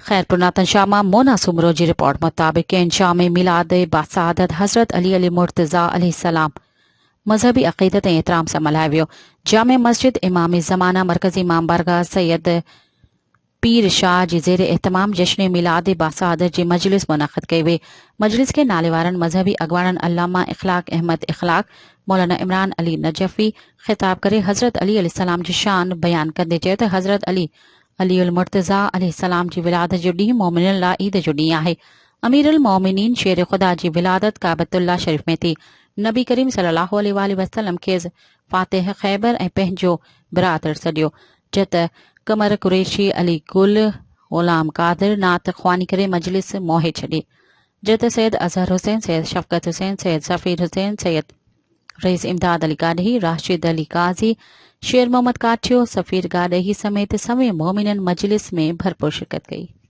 خيرپور ناٿن شاهه مان مونا سومرو جي رپورٽ مطابق ڪين شاهه ۾ ميلاد باسعادت حضرت علي علي مرتضيٰ عليه السلام مذهبي عقيدت ۽ احترام سان ملهايو ويو. جامع مسجد امام زمانه مرڪزي امام بارگاهه سيد پير شاهه جي زير اهتمام جشن ميلاد باسعادت جي مجلس منعقد ڪئي وئي. مجلس کي ناليوارن مذهبي اڳواڻن علامه اخلاق احمد اخلاق، مولانا عمران علي نجفي خطاب ڪري حضرت علي عليه السلام جي شان بيان ڪندي چيو ته حضرت علي علي المرتضيٰ عليه السلام جي ولادت جو ڏينهن مؤمنن لاء عيد جو ڏينهن آهي. امير المؤمنين شير خدا جي ولادت ڪعبة الله شريف ۾ ٿي. نبي ڪريم صلي الله عليه واٰله وسلم کيس فاتح خيبر ۽ پنهنجو برادر سڏيو. جت قمر قريشي، علي گل، غلام قادر نعت خواني ڪري مجلس موهي ڇڏي. جت سيد اظهر حسين، سيد شفقت حسين، سيد سفير حسين، سيد رئيس امداد علي گاڏهي، راشد علي قاضي، شير محمد ڪاٺيو، سفير گاڏهي سميت سوين مومنن مجلس ۾ ڀرپور شرڪت ڪئي.